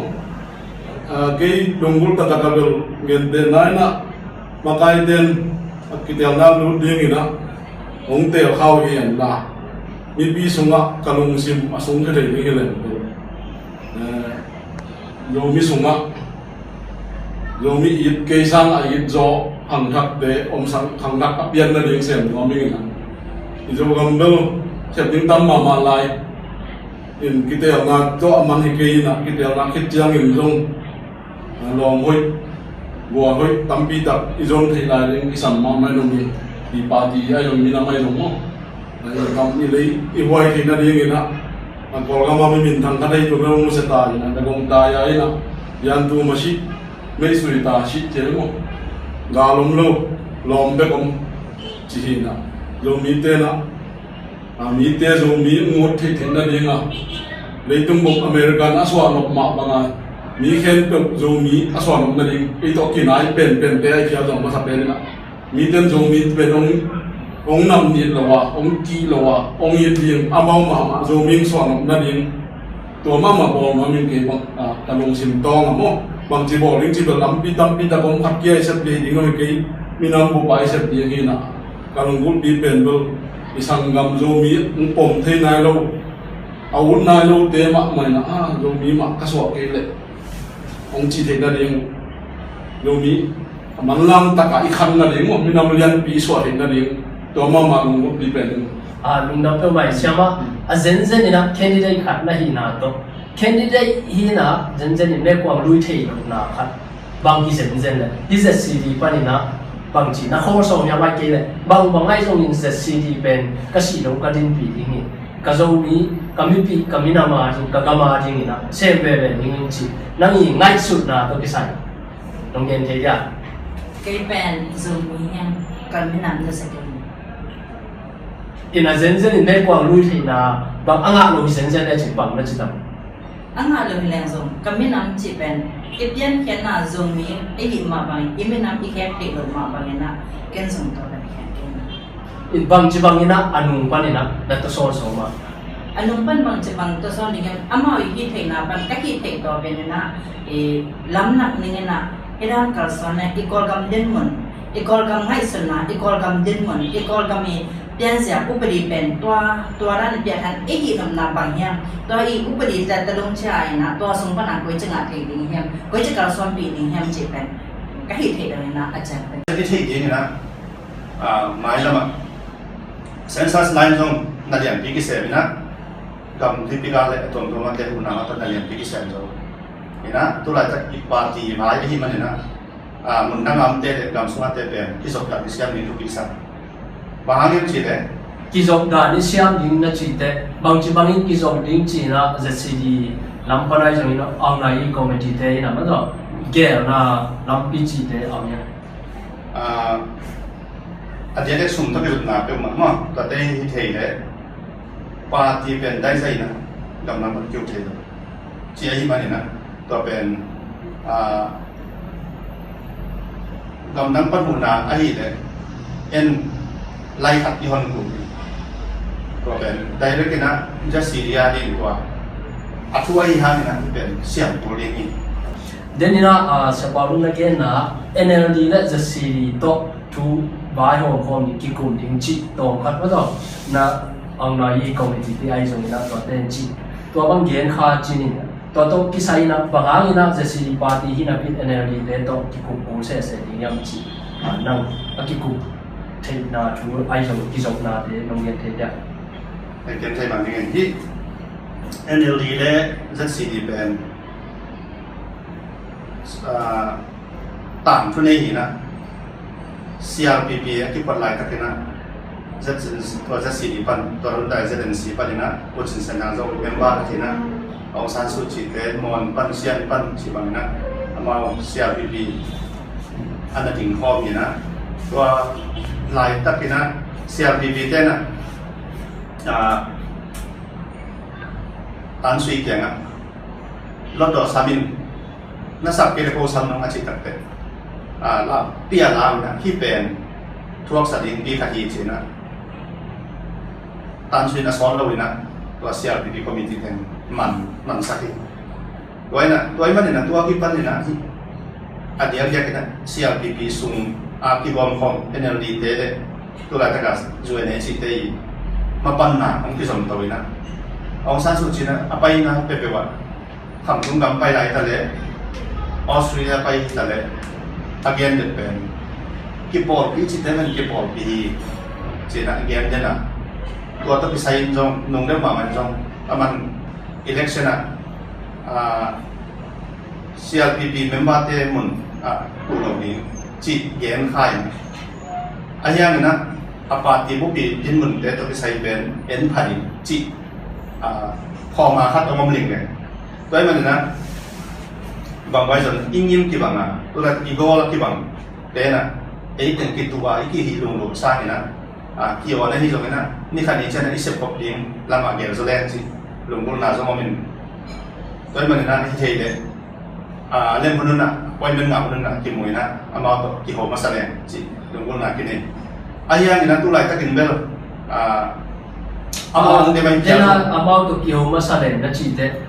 Ah, kei lunggulh taktak a bel gentehna in ah, makaite in a kitelna lut dingin ah hong teel khak uh hi hen la, mipi sungah ka lungsim a sungkhia thei ding hi leng bel, eh, Zomi sungah Zomi it, kei sang a it zaw khangthakte om, sang khangthak a pian nading sem nuam ing in ah. I Zogam bel khep ding tam mahmah lai. In kitelna tawh a man hi kei in ah, kitelna khit ciangin zong, ah, lawm hoih, gual hoih tampi tak i zon theih lai ding kisam mahmah in om hi. I party ahi zong, minam ahi zong maw, ah, i kam i lei i huai theih nadingin ah, a Kawlgam ah mi minthang khat ahi tua bel hong nusia ta in ah, na gong ta ia in ah, piantu mah sih, meisui ta sih ci maw, gal om lo, lawm bek om ci hi in ah, Zomite in ah, a, mite Zomi ngut theih theih nading a, leitung bup American a suah nop mah bang a, Mi khempeuh Zomi a suan nop nading, ei tawh kinai penpente a i phial zong masa pen in ah, mite in Zomi pen hong, hong nam nit lo a, hong kih lo a, hong it ding, amau mahmah Zomi hong suan nop nading, tua mahmah bawl nuam ing. Kei bang, ah, ka lungsim tawng a maw, bangci bawl ding ci bel lampi tampi tak om, khat kia i sep lei ding lo hi kei, minam bup a i sep ding hi in ah, ka lunggulhpi pen bel i sanggam Zomi hong pom thei nai lo, a ut nai lote mahmah in ah, ah, Zomi mah ka suah kei leh hong ci theih nading, Zomi a manlang takah i khan nading, minam lianpi i suah theih nading, tua mahmah lunggulhpi pen ding. A, lungdam peuhmah hi siam ah, a zenzen in ah candidate khat na hihna tawh, candidate hi in ah zenzen in mekuang lui thei lohna khat bang hi zenzen leh, hih Z C D panin ah bangci na khawl sawm hiam, ahih kei leh bangbang ahi zongin Z C D pen ka sih dong ka dinpih ding hi, ka Zomi, ka mipi, ka minam a ding, ka gam a ding in ah sem veve ding hi ci, nang i ngaihsutna tawh kisai nong gen thei dia? Kei pen Zomi hi a, ka minam na sa kei. In ah zenzen in mekuang lui theihna bang a ngah lo hi zenzen leh cin bang na ci tam? A ngah lo hi leng zong ka minam cih pen i piankhiatna Zomi i hih mah bangin, i minam i khek theih loh mah bangin ah ken zong tua ka khek kei na. In bangci bangin ah a nung panin ah na tawsawn sawm a? A nung pan bangci bang tawsawn ding hiam, amau i hih theihna pan ka hih theih tawh pen in ah, i lamlak ning in ah, i dan kalsuan le i Kawlgam dinmun, i Kawlgam ngaihsutna, i Kawlgam dinmun, i Kawlgam i pianzia upadi pen tua, tua dan i piankhiat i hih nopna bang hiam, tua i upadi tawh tadong cia in ah tua sung pan a koici ngah thei ding hiam, koici kalsuanpih ding hiam cih pen ka hih theih dong in ah a ciang pen. I theih ding in ah, ah, mailam ah census line zong na lianpi kisem in ah, gam lipi gah le a tuamtuam a te huhna mah tawh na lianpi kisem zo in ah, tulaitak i party mai ahih manin ah, ah, mun dang a omte le gam sung a te pen kizopdan i siam ding thupi sa. Bang hang hiam cih leh, kizopdan i siam ding na cih teh bangci bangin kizop ding cih in ah Z C D lam pan ahi zongin ah, Aung Hlaing committee te in ah mah zong geelna lampi cihte a om hiam? Ah, a diakdiak sum tawh kizopna peuhmah maw, tuate hi thei leh party pen daizai in ah gam dang pan kiu thei lo. Ci ahih manin ah tua pen, ah, gam dang pan huhna ahih leh en lai khat i hon kul hi. Tua pen direct in ah Z C D a ding tua a thu ahih hangin ah pen siam kul ding hi. Then in ah, ah, Sia Pau Lun na genna N L D le Z C D tawh thu vaihawm khawm ding, kikum ding cih tawm khat maw tawh, na Aung Hlaing committee te ahi zongin ah tuate in cih, tua bang gen kha cin in ah, tua tawh kisai in ah bang hangin ah Z C D party hi napi in N L D te tawh kikum kul sese ding hiam cih, ah, nang a kikum theihna thu ahi zong kizopnate nong gen thei dia? Hei, gen thei bang ding in, hih N L D le Z C D pen, ah, tangthu nei hi in ah, C R P P a kiphuat laitakin ah Z C D, tua Z C D pan, tua hun dai Z N C pan in ah, U Cin Sen Nang zong member khat hi in ah, Aung San Suu Kyi te Mon pan, Sian pan ci bangin ah, amau C R P P a na ding khawm hi in ah, tua laitakin ah C R P P te in ah, ah, Tan Sui kiangah, lotdaw sam in, na sak kei le ko sam nong a cih takteh, ah, la, pia lam in ah, hih pen thuaksa ding pi khat hi ci in ah, Tan Sui in a sawt lo in ah, tua C R P P committee teng man, mansak hi. Tua in ah, tua ahih manin ah, tua kipan in ah, hih a diakdiak in ah C R P P sung a kigawm khawm N L D te le, tulaitak a U N A C te i mapanna hong kizom to in ah, Aung San Suu Kyi in ah a paina peuhpeuh ah, Khamtung gam pai lai ta leh, Australia pai ta leh, a gen den pen, kipawlpi cihte pen kipawlpi hi ci in ah a gen den ah, tua tawh kisai in zong, nung deuh mahmah in zong, aman election ah, ah, C R P P member te mun ah, uh lo ding cih gen kha in, ahi hangin ah, a party bup i dinmunte tawh kisai pen en pha ding cih, ah, phawkna khat hong om ling leng. Tua ahih manin ah, bang vai zong i ngim kibang a, tulaitak i gawl a kibang te in ah, ei teng kituh a i kihih lunglut sangin ah, ah, ki-awn ahi zongin ah, ni khat ni ciang ah i sepkhop ding lamah gel zaw leng cih lunggulhna zong om in. Tua ahih manin ah, hi thei leh Ah, lem hun un ah, appointment ngah hun un ah kimu in ah, amau tawh kiho masa leng cih lunggulhna kinei. Ahi hangin ah tu laitakin bel, ah, amau tungte mah in kiho, amau tawh kiho masa leng na cihte,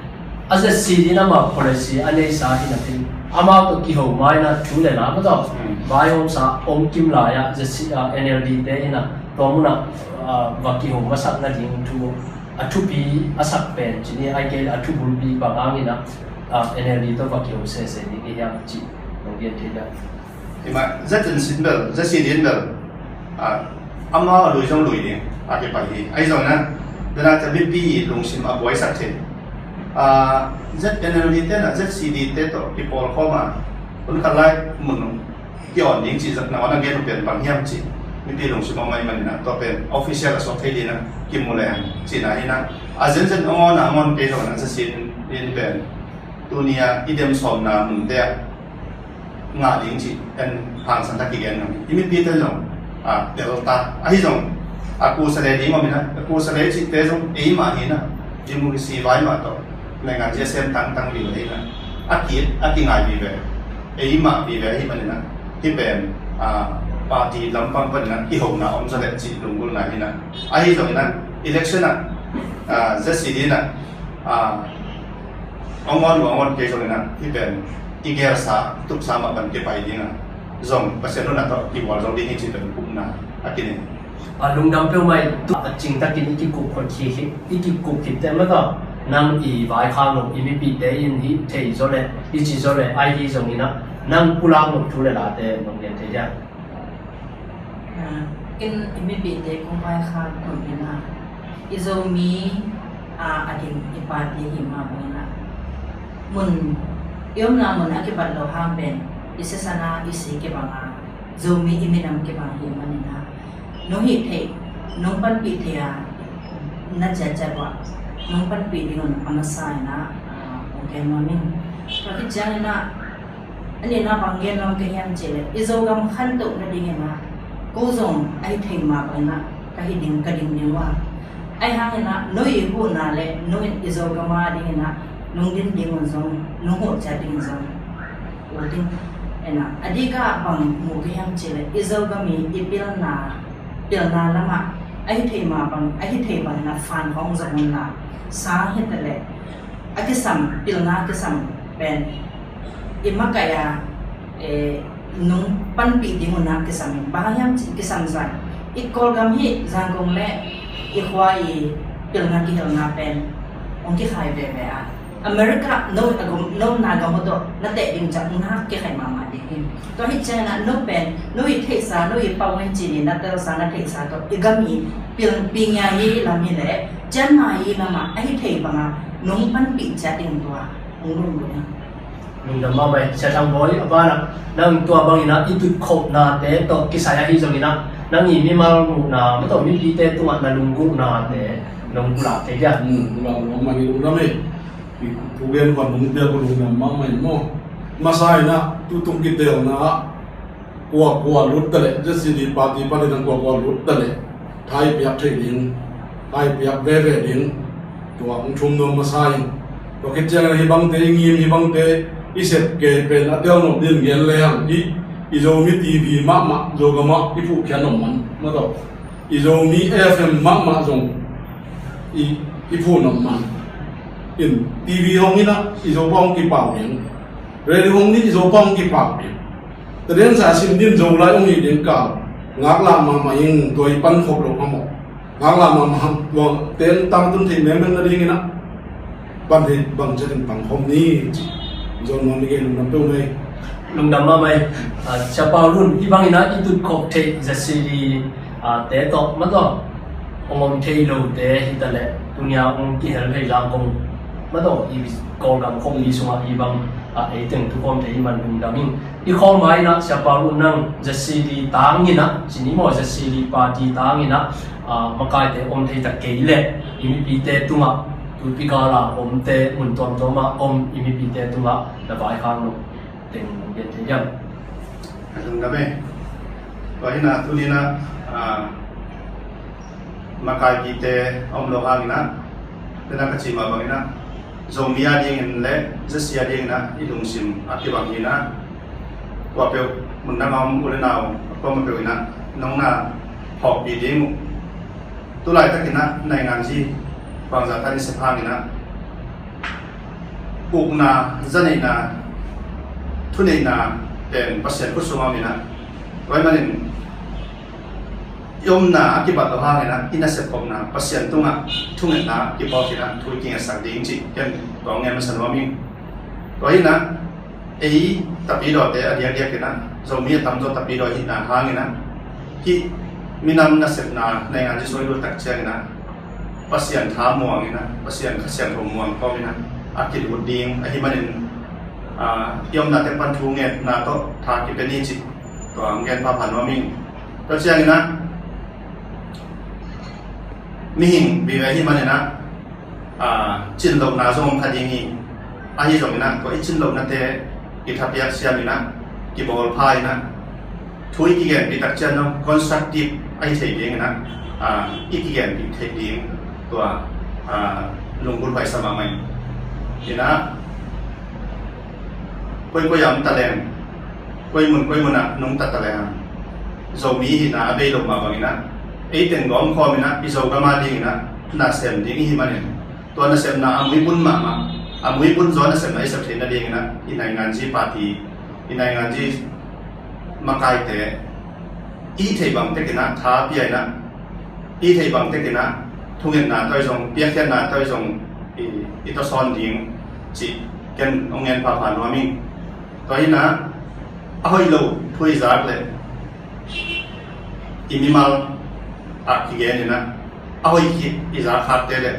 a Z C D in amau policy a neisa hi napi, amau tawh kiho ma in ah thu le la mah tawh vaihawmsa om kim lai ah Z C, ah, N L D te in ah tua mun ah, ah, va kiho masak nading thu a thupi a sak pen ci ni, ahih kei leh a thubulpi bang hangin ah, ah, N L D tawh va kiho sese ding hi hiam cih nong gen thei hiam? Hi mah, Z N C bel, Z C D in bel, ah, amau a lui zong lui ding a kipai hi. Ahi zongin ah, dena te mipi lungsim a buaisak thei. Ah, Z N L D te in ah Z C D te tawh kipawlkhawm a, hun khat lai mun ki-on ding cih zat na on a gen uh pen bang hiam cih mipi lungsim a om ahih manin ah, tua pen official a suak thei ding ah kimu leng cihna hi in ah, a zenzen a ngawn a ngawn kei zongin ah Z C D in pen tuni a i dem sawmna munte ah ngah ding cih en hangsan tak kigen ngam hi. I mipite zong, ah, tel ta. Ahi zong, a kusa le ding om in ah, a kusa le cihte zong eimah hi in ah, democracy vai mah tawh naingan ci a sem tangtang vive hi in ah, a ki, a kingai vive, eimah vive ahih manin ah, hih pen, ah, party lampang panin ah kihona om zaw leh cih lunggulhna hi in ah. Ahi zongin ah, election ah, ah, Z C D in ah, ah, a ngawn uh a ngawn kei zongin ah, hih pen i gelsa, tupsa mah pan kipai ding a, zong Pasian nunna tawh kivualzo ding hi cih pen upna a kinei. A lungdam peuhmah hi. Tu a cingtakin i kikup khit hi, i kikup khit te mah tawh, nang i vaikhak nop, i mipite in hih thei zaw leh, hih ci zaw leh, ahi zongin ah nang pulak nop thu le late nong gen thei hiam? Ah, in i mipite kong vaikhak nop in ah, i Zomi, ah, a ding i party hi mah bangin ah, mun, i omna mun a kibat loh hang pen i sisan a i si kibang a, Zomi i minam kibang ahih manin ah, nong hih theih, nong panpih theih a na ciatciat uh ah, nong panpih ding un a masa in ah, ah, kong gen nuam ing. Tua khit ciangin ah, a nihna bang gen nuam ka hiam cih leh, i Zogam khantoh nadingin ah, ko zong a hih theih mah bangin ah ka hih ding, ka ding ding uh a. Ahi hangin ah, no i huhna le no in i Zogam a dingin ah nong din ding un zong, nong huh ciat ding un zong, uh ding. En ah, a dik ah bang mu ka hiam cih leh, i Zogam i, i pilna, pilna lam ah, a hih theih mah bang, a hih theih bangin ah fan hong zong un la, sang hi ta leh, a kisam, pilna kisam pen i makaih a, eh, nong panpih ding un ah kisam in, bang hiam cih kisam zah, i Kawlgam hih Zangkong le i khua i pilna kihelna pen hong kikhai veve a, America no a gam, no na gam uh tawh na teh ding ciang na kikhai mahmah ding hi. Tua hi ciangin ah no pen, no i theihsa, no i pau in ci ni, na telsa, na theihsa tawh i gam i pil, pi ngia hi lam hi leh, cian ma hi lam ah, a hih theih bang a nong panpih ciat ding tua hong lunglut hi. Lungdam mahmah hi, Sia Thang Bawi. A banah nang tua bangin ah i tutkhopnate tawh kisai ahi zongin ah, nang i mimal muhna, mah tawh mipite tungah na lunggulhnate nong pulak thei hiam? Hmm, pulak mahmah hi, lungdam hi. Thugen khuan nong piak uh lungdam mahmah hi maw. Masa in ah tutung kitelna ah, kua kua lut ta leh, Z C D party panin ah kua kua lut ta leh, thai piak thei ding, thai piak veve ding, tua hong thum nuam masa in. Tua khit ciangin ah hih bangte i ngim, hih bangte i sep kei pen a tel nop ding gen lehang, i, i Zomi T V mahmah, Zogam ah i phuhkhiat nop man, mah tawh, i Zomi F M mahmah zong i, i phuh nop man. In T V hong in ah i Zopau hong kipau ding, radio hong in i Zopau hong kipau ding. Tadinsa sim din Zolai hong hi ding kal, ngaklah mahmah ing, tua i pankhop loh phamawh. Ngaklah mahmah hang, tua ten tangtun theih mengmeng nadingin ah, pan theih bang ciatin pangkhawm ni ci. Zon nuam ni kei, lungdam peuhmah hi. Lungdam mahmah hi. Ah, Sia Pau Lun, hih bangin ah i tutkhop theih Z C D, ah, te tawh, mah tawh, hong om thei lote hi ta leh, tuni a hong kihel thei Zangkong, mah tawh, i Kawlgam khawmpi sungah hih bang, ah, ei teng tukhawm thei hi man lungdam ing. I khawm ma in ah, Sia Pau Lun, nang Z C D tangin ah, ci ni maw, Z C D party tangin ah, ah, makaite om thei ta kei leh, i mipite tungah, tuipi gal a omte, mun tuamtuam ah om i mipite tungah na vaikhak nop teng gen thei hiam? Ka lungdam e. Tua hi in ah, tuni in ah, ah, makaipite a om loh hangin ah, tu in ah ka cih mah bangin ah, Zomi a dingin le ZC a dingin ah i lungsim a kibang hi in ah, kuapeuh mun dang a om u le nau a kuamah peuh in ah nong na phawkpih ding uh. Tulaitakin ah nainganzi bangzah tan i sep hangin ah ukna, zaneihna, thuneihna pen Pasian khut sungah om in ah, tua ahih manin i omna a kibat loh hangin ah i nasep khopna Pasian tungah thungetna kiphawk in ah thu i kingetsak ding cih ken tua ngen masa nuam ing. Tua hi in ah ei Tapidawte a diakdiak in ah Zomi a tamzaw Tapidaw i hihna hangin ah hih minam nasepna nainganzi sung i lut tak ciangin ah Pasian tha muang in ah, Pasian Kha Siangtho muang khawm in ah a kilut ding ahih manin, ah, i omnate pan thu ngetna tawh tha kipia ni cih tua ngen phapha nuam ing. Tua ciangin ah mihing vive ahih manin ah, ah, cin lohna zong om kha ding hi. Ahi zongin ah tua i cin lohnate i thapiak siam in ah, kibawl pha in ah, thu i kigenpih tak ciang zong constructive ahi thei dingin ah, ah, i kigenpih theih ding tua, ah, lunggulh huai sa mahmah in ah, koikoi a om ta leng, koi mun koi mun ah nungta ta leng, Zomi i hihna a bei loh mah bangin ah ei teng gawm khawm in ah i Zogam a dingin ah nasem ding i hih manin tua nasepna a mui bun mahmah, a mui bun zaw nasepna i sep theih nadingin ah i nainganzi party, i nainganzi makaite i theih bang tekin ah tha pia in ah, i theih bang tekin ah thungetna tawh zong, piakkhiatna tawh zong i, i tawsawn ding cih ken hong ngen phapha nuam ing. Tua hi in ah a hoih lo thu i zak leh i mimal a kigen in ah, a hoih khit i zak khakte le,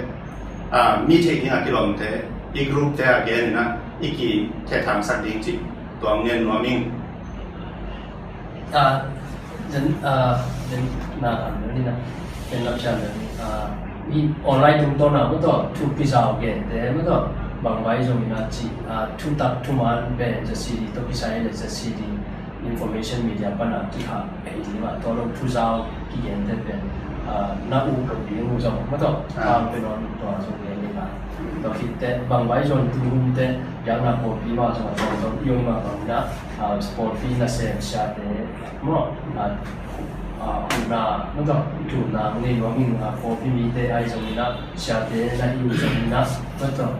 ah, mi theih ding a kilawmte i groupte a gen in ah i kithehthangsak ding cih tua hong ngen nuam ing. Ah, zen, ah, zen, na, na, na, zen lap siam na, ah, i online tungtawn a maw tawh thu kizau gente maw tawh bang vai zong in ah ci, ah, thutak thuman pen ZCD tawh kisai le ZCD information media pan a kikhah ahi ding a, tua lo thuzau kigente pen, ah, na up lo ding uh zong maw tawh, ah, hang pen on tua zong gen ding a. Tua khitte bang vai zong tu hun te biakna pawlpi mah zong a zong zong i oi mah bang in ah, ah, pawlpi nasem siate maw, ah, ah, huhna maw tawh thunna nei nuam ing a, pawlpi mite ahi zong in ah, siate na hi uh zong in ah maw tawh,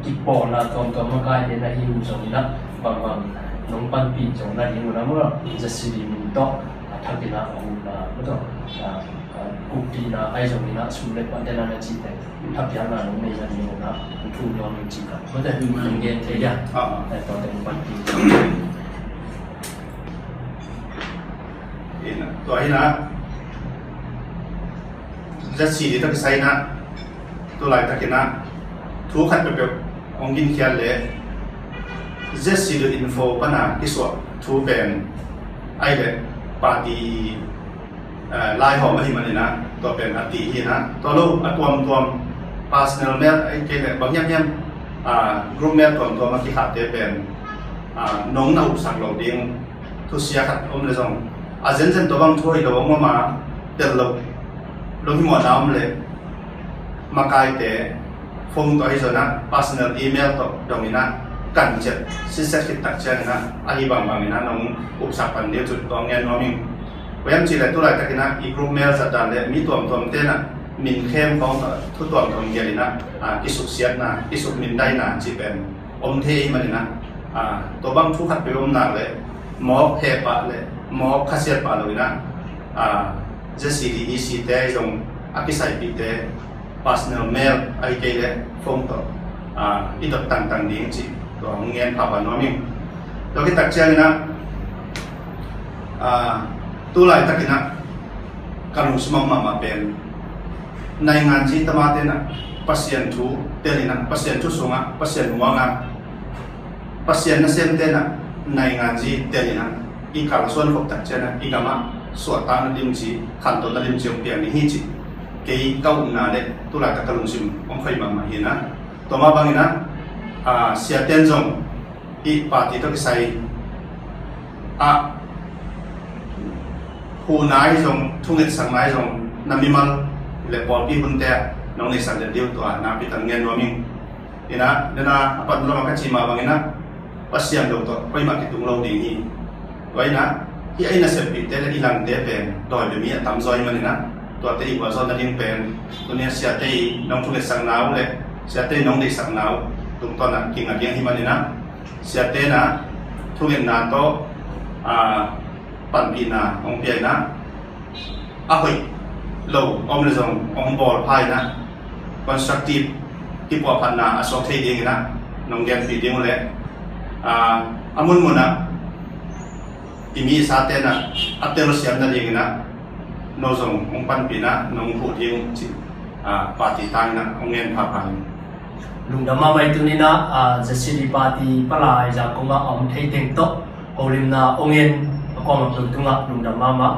kipawlna tuamtuam makaite na hi uh zong in ah, bangbang nong panpih zong na ding uh na maw, ZCD min tawh a thakin ah a huhna maw tawh, a, a, kuppihna ahi zong in ah, sum le pai tena na cihte thapiakna nong nei na ding uh na, thu nuam in cih ka maw tawh nong gen thei dia. Ah, ah. Ai, tuate nong panpih. Ina, tua hi in ah ZCD tawh kisai in ah, tu laitakin ah thu khat peuhpeuh hong ginkhiat leh ZCD info pan a kisuah thu pen ahih leh party, eh, laihawm ahih manin ah tua pen a ti hi in ah, tua lo a tuamtuam personal mail ahih kei leh bang hiamhiam, ah, group mail tuamtuam a kikhahte pen, ah, nong na upsak loh ding thusia khat om le zong, a zenzen tua bang thu hoih lo a om a, tel lo, lunghimawhna om le makaite phone tawh ahi zongin ah personal email tawh dong in ah kan ciat sitset khit tak ciangin ah ahi bangbang in ah nong upsak pan ding uh cih tua ngen nuam ing. Bang hiam cih leh tu laitakin ah i group mail zat dan le mi tuamtuamte in ah min khem khawng tawh thu tuamtuam gelh in ah, ah, kisuksiatna, kisukmindaina cih pen om thei ahih manin ah, ah, tua bang thu khat peuh om nak leh mawk heh pah le mawk khasiat pah lo in ah, ah, ZCD EC te ahi zong a kisaipihte personal mail ahih kei leh phone tawh, ah, i dot tangtang ding cih tua hong ngen phapha nuam ing. Tua khit tak ciangin ah, ah, tu laitakin ah ka lungsim a om mahmah pen nainganzi tamate in ah Pasian thu tel in ah, Pasian thu sungah, Pasian muangah, Pasian nasemte in ah nainganzi tel in ah i kalsuan khop tak ciangin ah i gamah suahtakna limci, khantohna limci hong piang ding hi cih kei ka upna le tu laitak ka lungsim hong khoi mahmah hi in ah, tua mah bangin ah, ah, siate in zong i party tawh kisai ah huhna ahi zong, thungetsakna ahi zong, na mimal le pawlpi hunte ah nong neihsak den ding uh tua nakpi tak ngen nuam ing. Inah, dena a pat lama ka ci mah bangin ah, Pasian lo tawh koimah kitung lo ding hi. Tua inah, hih a i naseppihte le i langte pen dawi bia mi a tamzaw ahih manin ah, tuate i gualzawhna ding pen tuni a siate i nong thungetsakna uh le siate i nong deihsakna uh tungtawn ah kinga ding ahih manin ah, siate inah thungetna tawh, a, panpihna hong pia inah, a hoih lo om le zong hong bawl pha inah, constructive kipuahphatna a suak thei ding inah nong genpih ding uh le, a, a munmun ah i mi i sate inah a telsiam nading inah no zong hong panpih inah nong huh ding uh cih, a, party tang inah hong ngen phapha ing. Lungdam mahmah. I tuni inah, a, Z C D party palai Zangkong ah a om thei teng tawh holimna hong ngen a kuamah tungah lungdam mahmah.